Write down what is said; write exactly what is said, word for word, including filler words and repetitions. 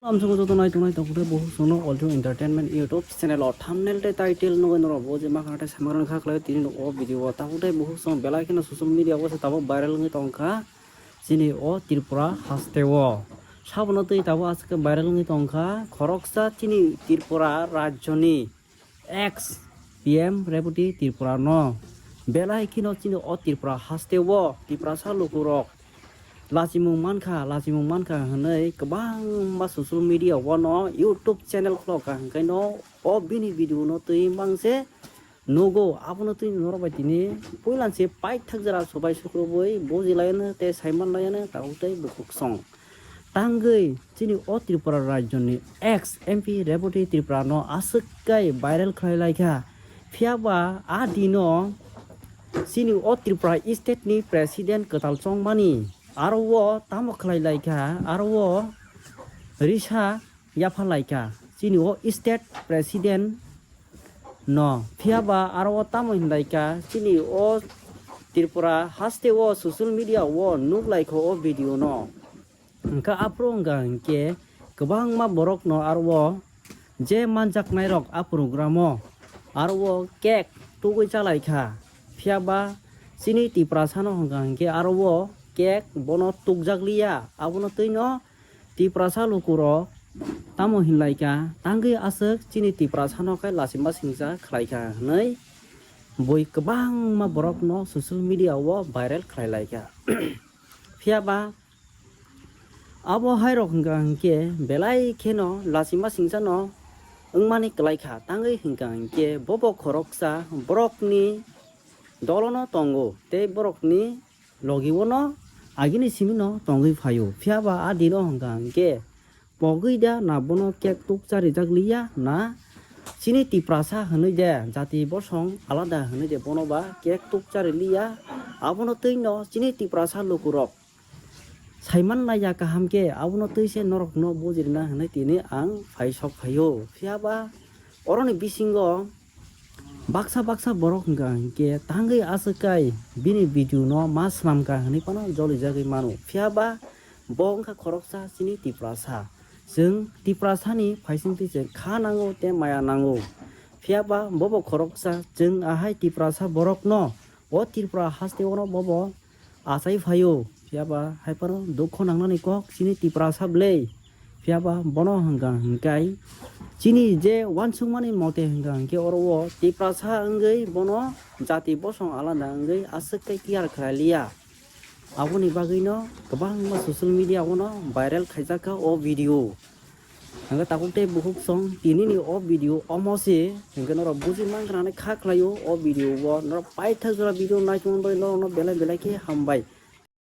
Lamsongo joto nai tongnai tabuk tei buhuk songno Oljo Entertainment YouTube channel o thumbnail tei title nugwi norok bo je makhang tei saimano kha khlai tini o video o tabuk tei buhuk song belai kheno social media o se tabuk viral wngwi tongkha chini o Tripura haste o. Sabono twi tabuk aswk viral wngwi tongkha khoroksa chini Tripura rajyoni ex P M Reboti Tripura no belai kheno chini o Tripura haste o Tiprasa lukurok lachimung mankha, lachimung mankha hwnwi kwbangma social media o no YouTube channel khulokha, hwnkhe no o bini video no twi mangse nugo. Abono twi norok bai tini puilan se paithak jora sobai sukrubwi bujilaiyano tei saimanlaiyano tabuk tei bukhuk song. Tangwi chini o Tripura rajyoni ex M P Reboti Tripura no aswk kai viral khlai laikha. Phiya ba a dino chini o Tripura state ni president kwtal chongmani aro o tamo khlai laikha, aro o risa yapha laikha chini o state president no. Phiya ba aro o tamo hinlaikha chini o Tripura haste o social media o nuk laikho o video no. Hwnkhe aphuru wngkha hinkhe kwbangma borokno aro o je manjaknairok a program o aro o cake tugwi chalaikha. Phiya ba chini Tiprasano hwnkha hinkhe aro o cake bono tukjakliya, abono twino Tiprasa lukurok tamo hinlaikha, tangwi aswk chini Tiprasano khe lachima singcha khlaikha hwnwi bui kwbangma borokno social media o viral khlailaikha. Phiya ba abo hairok hwnkha hinkhe belai kheno lachima singchano wngmani kwlaikha, tangwi hwnkha hinkhe bobo khoroksa borokni dolono tongo tei borokni logi o no agini simi no tongwi phaio. Phiya ba a dino hwnkha hinkhe pogwi da na bono cake tukcha rijak liya na chini Tiprasa hwnwi de jati bosong alada hwnwi de bono ba cake tukcha riliya. Abono twi no chini Tiprasa lukurok saiman laiya kaham khe abono twi se norok no bujirina hwnwi tini ang phai sok phaio. Phiya ba oroni bisingo baksa baksa borok hwnkha hinkhe tangwi aswk kai bini video no ma swnamkha hwnwi phano jolijagwi mano. Phiya ba bo wngkha khoroksa chini Tiprasa. Chwng Tiprasani phaisingtwi chwng kha nango tei maya nango. Phiya ba bobo khoroksa chwng ahai Tiprasa borokno o Tripura haste o bobo achai phaio. Phiya ba hai phano dukho nangnani kok chini Tiprasa bwlwi. Phiya ba bono hwnkha hinkai chini je uansukmani mote hwnkha hinkhe oro o Tiprasa wngwi bono jati bosong alada wngwi aswk khe tiyar khlai liya. Aboni bagwino kwbangma social media o no viral khaijakha o video. Hwnkhe tabuk tei bukhuk song tinini o video omo se hwnkhe norok buji mankha hinwi kha khlaio o video o norok paithak jora video naitongmani bagwi norokno belai belai khe hambai.